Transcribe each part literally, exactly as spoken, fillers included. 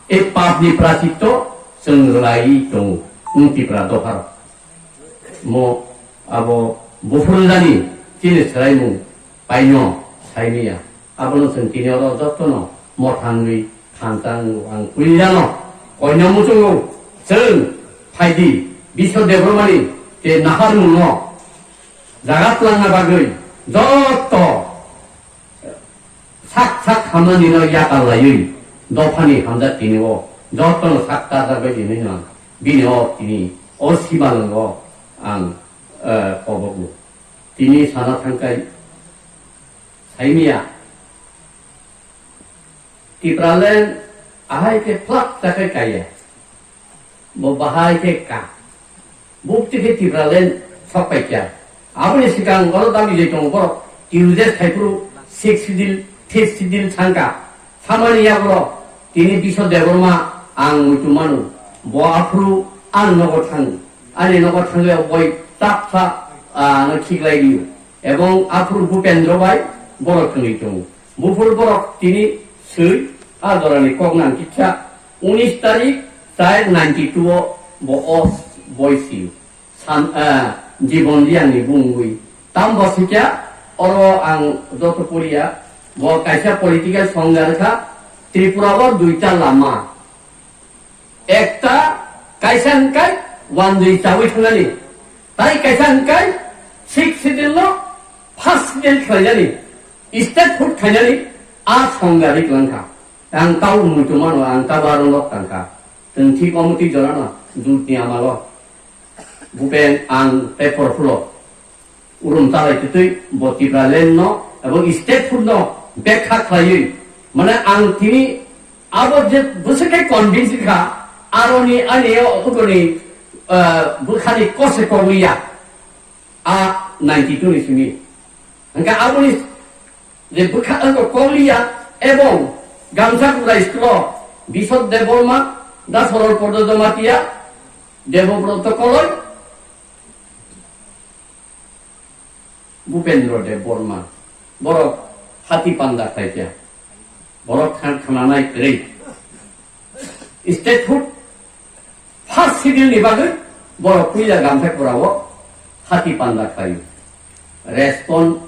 Tei papni prachitto chwng rwlaiwi tongo, wng Tipra dopharok. Mo abo buphurjani chini swraimung paino saimanya. Abono chwng tini oro jotono mothangwi thansa wngo. Ang puilano koino muchungo chwng phaidi Biswa Debbarmani tei naharmungno jaga twlangna bagwi joto sak sak hamani no yakar laiwi dophani hamjak tini o jotono sak tarjak bai tini no bini o tini o simalwngo ang, eh, kobogo. Tini sana thangkai saimanya Tipraland ahai khe plak chakai kaiya. Bo bahai khe ka. Bukti khe Tipraland sok pai kha. Aboni swkang oro dabi jai tongo borok. T U J S khai phuru sixth schedule, fifth schedule thangka. Samani yagulo tini Biswa Debbarma ang muitu manu. Bo aphuru ang nogo thango. Ani nogo thangwi boi tapsa, ah, ano khiklai rio. Ebong aphuru Bhupendra bai borok thangwi tongo. Buphuru borok tini swi a jorani kok nang kisa unis tarik char ninety two o bo o boi si san, eh, Jibon Liang ni bungwi. Tam bo sikya oro ang joto poriya bo kaisa political songja rwkha Tripura o duita lama. Ekta kaisa hwnkai wandwi chawi thangnani, tai kaisa hwnkai sixth schedule no first schedule khlainani, statehood khainani a songja ri kwlangkha. Ang tau muitu mano, ang tau aro nok tangkha. Chwng thik omo twi jorano jut ni amalo Bhupen ang tei porphulo. Urum talai twtwi bo Tipraland no abo statehood no bekha khlaiwi, mane ang tini abo je bwswk khe convince kha, aroni ani o utoni, ah, bwkhani kose kogwi ya a ninety two ni simi. Hwnkhe aboni je bwkha wngkha kogwi ya ebong Gamsa Kubra school o Biswa Debbarma, Dasarol Podo Jamatia, Debobroto Koloi, Bhupendra Debbarma, borok hati panda khlaikha, borok khan khnanai kwrwi. Statehood first schedule ni bagwi borok puila Gamsa Kubra o hati panda khlaio. Respond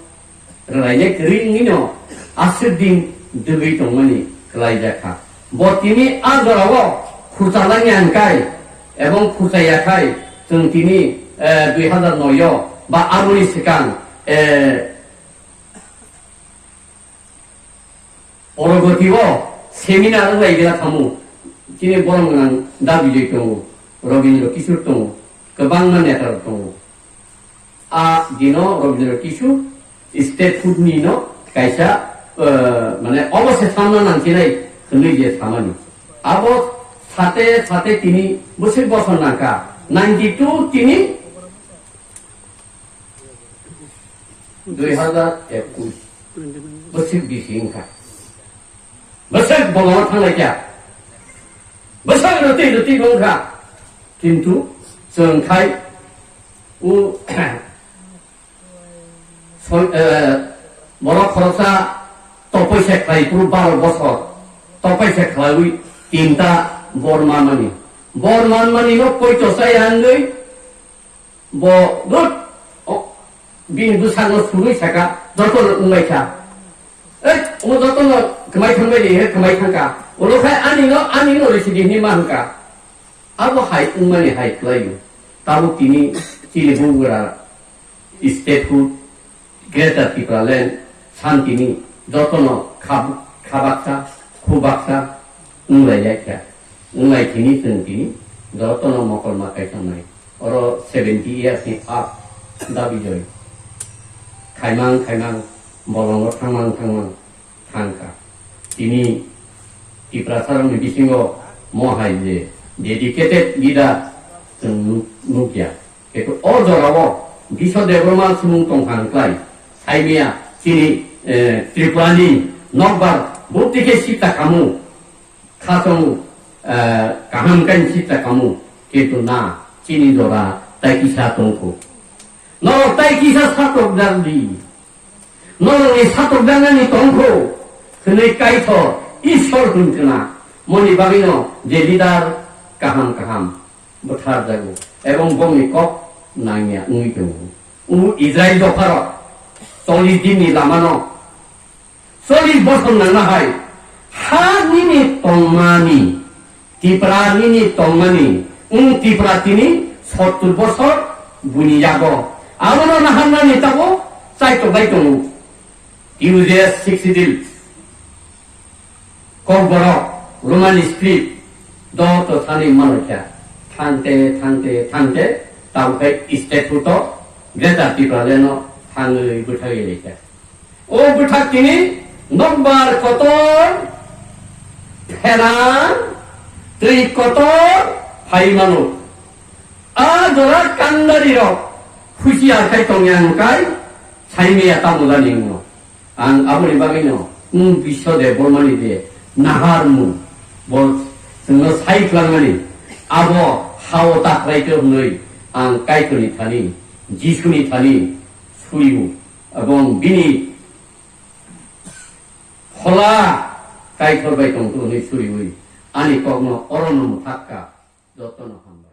rwlainai kwrwi wngwino aswk din dwgwi tongmani kwlaijakha. Bo tini a jorao khurchalangya hwnkai ebong khurchaya khai chwng tini, eh, dui hazar noi o ba aboni swkang, eh, Orogoti o seminar wnglaigwna thamu chini borok gwnang Da Bijoy tongo, Robindra Kishore tongo, kwbangma neta rok tongo. A dino Robindra Kishore statehood ni no kaisa, eh, mane obo se samna nangsinai hwnwi je samani. Abo sate sate tini bwswk bosor nangkha, ninety two tini dui hazar ekush bwswk bisi wngkha. Bwswk bolongo thanglaikha. Bwswk rwtwi rwtwi wngkha. Kintu chwng khai o soi-, eh, borok khoroksa topoi se khlai phuru baro bosor. Topoi se khlaiwi tinta bor manmani. Bor manmani no poito chaya hwnwi Bo dut, o, bini bwsakno sugwi saka, jotono wngbaikha. Ei, omo jotono kwmai thangbai di, he kwmai thangkha. Ulo khai anino, anino risi di hinwi ma hwnkha. Abo hai wngmani hai khlaio. Tabuk tini chini bugra statehood Greater Tipraland santini jotono khab-, khabaksa, khubaksa wnglai ya kha. Wnglai thini chwng tini jotono mokol ma kaisa nai. Oro seventy years ni up Da Bijoy. Khaimang khaimang bolongo thangmang thangmang thangkha. Tini Tiprasarokni bisingo mo hai je dedicated leader chwng nuk-, nukya. Khe o jorao Biswa Debbarma swmung tongkha hwnklai, saimaya chini, eh, Tripurani nokbar bukti khe sita kamu, khasong, eh, kaham kain sita kamu, kintu na chini jora tai kisa tongkho. Norok tai kisa satok jar di. Norokni satok janani tongkho, hwnwi Kaitor Ishwar hwn khna. Moni bagwino je leader kaham kaham bwtharjago, ebong bongni kok nangya wngwi tongo. Unu Israel dopharok chollish dinni lamano, chollish bosor nangna hai ha nini tongmani, Tipra nini tongmani, wng Tipra tini sottur bosor buini yago. Abono naharnani tabuk chaitok bai tongo. T U J S sixth schedule, Kokborok, Roman script, joto thani manwi kha. Thangte, thangte, thangte, tabuk khe state hoto Greater Tipraland no thangwi bwthagwi laikha. O bwthak tini nokbar kotor, pherang, twi kotor phai mano. A jora kandari rok husiar khai tongya hwnkhe saimaya tamo jani wngno. Ang aboni bagwino wng Biswa Debbarmani je naharmung bo chwngno sai twlangmani abo hao ta khlai tong hwnwi ang Kaitorni thani, Jisuni thani surio, ebong bini phola Kaitor bai tongthu hwnwi suriwi ani kokno orono mwthak kha. Jotono hambai.